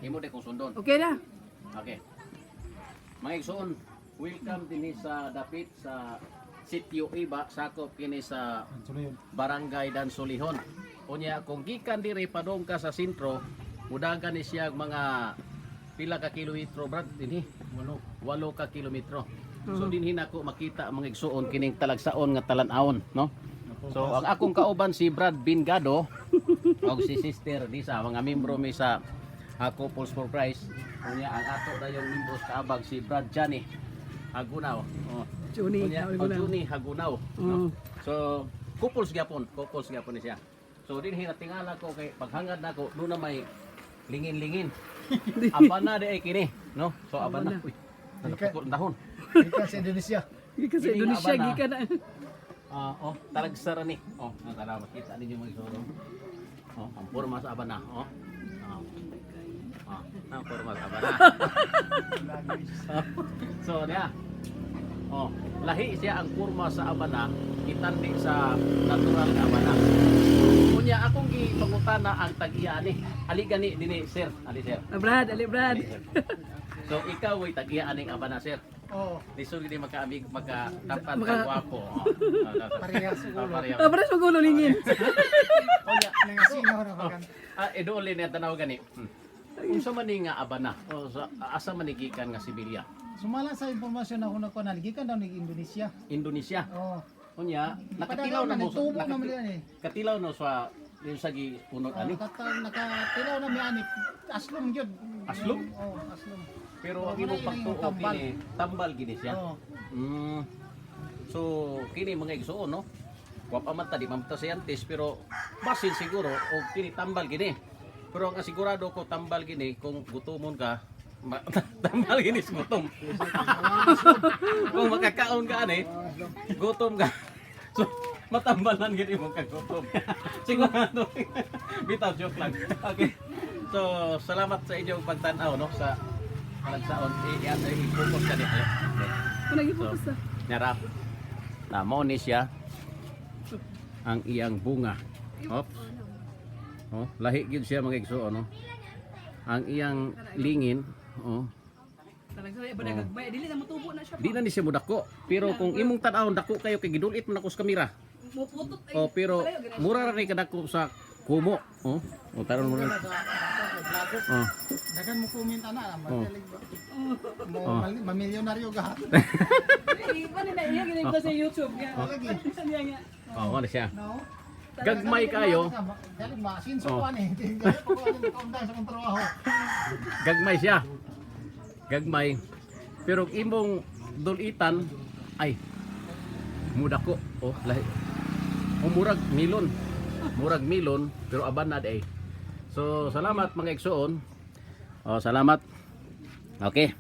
Imo de kung sundon. Okay na. Okay. Mga igsoon, welcome dinhi sa dapit sa Sitio Iba, sakop kini sa Barangay Dansolihon. Unya kung gikan diri padung ka sa sentro, mudagan ni siya mga pila ka kilometro, brad, dinhi? Walo. 8 ka kilometro. So dinhi nako makita, mga igsuon, kining talagsaon nga talan-awon, no? So ang akong kauban si Brad Bingado og si Sister Lisa, mga membro mi sa Couples for Christ. Unya ang ato dayong membro sa kaabag si Brad Johnny Hagunaw. Oh. Juni. Unya, Tawag oh, ko na. Johnny Hagunaw. No? So couples gyapon ni siya. So dinhi natingala ko kay paghangad nako doon na may lingin-lingin. Abana di ay kini, no? So abana. Abana. Uy, napukol ang dahon. Gikan sa Indonesia. Gikan sa Kini nga Indonesia, abana. gikan na. Ah, oh, talagsara ni. Oh, ang tanaw makita ninyo, mga igsoon. Oh, ang porma sa abana, oh. Oh. Oh, ang porma sa abana. So, niya. Oh, lahi siya ang porma sa abana itandi sa natural nga abana. Unya akong gipangutana ang tag-iya ani. Ali gani dinhi, sir. Ali, sir. Ah, Brad, ali Brad. Ali, sir. So ikaw ay tag-iya aning abana, sir. Oo. Lisod gid makaamig makatapat ka gwapo. Oh. Parehas Ah, ulo. parehas. Ah, Brad, magulo lingin. Unya, Nangasinaw na bagan. Ah, idole niya tanaw gani. Unsa man ni nga abana? O sa, asa man ni gikan nga sibilya? Sumala sa impormasyon na ako nakuha na gikan daw ni Indonesia. Indonesia. Oo. Unya, nakatilaw na mo. Tubo na mo yan eh. Katilaw no sa yung sa gipunot ani. Nakatilaw na mi ani. Aslom gyud. Aslom? Oo, aslom. Pero Oo, ang imong wala yun pagtuo yung tambal. kini tambal gini siya. Oo. So kini, mga igsuon, no. Wa pa man ta, di man ta scientist, pero basin siguro og kini tambal gini. Pero ang asigurado ko tambal gini kung gutomon ka, tambal gini sa gutom. Kung makakaon ka ani, gutom ka. So matambalan gini mo kagutom. Sigurado. Bitaw, joke lang. Okay. So salamat sa inyong pagtan-aw, no, sa panagsaon. I-focus ka dito. Okay. Kung nag-focus na. Narap. Na mo ni siya ang iyang bunga. Oops. Oh, lahi gyud siya, mga igsuon, no. Ang iyang lingin, oh, Talagsara ba nagagmay? Dili na motubo na siya. Di na ni siya mudako. Pero kung imong tan-awon dako kayo kay gidulit man ako sa kamera. Muputot ay. Oh, pero Palayo, ganun. mura ra ni kadako sa kumo. Oh, oh taron mo na. Oh. Dagan mo comment ana, Oo. madalig ba? Mo mamilyonaryo ka. Iba ni na iya ginigba sa YouTube nga. Lagi. Niya nga. Oh, wala siya. No. Gagmay kayo. Dali maasinso Oo. ko ani. Dali ko ani makaundang sa akong trabaho. Gagmay siya. Gagmay. Pero kung imong dulitan ay mudako. Oh, lahi. O murag milon. Murag milon pero aban na day. So salamat, mga igsoon. Oh, salamat. Okay.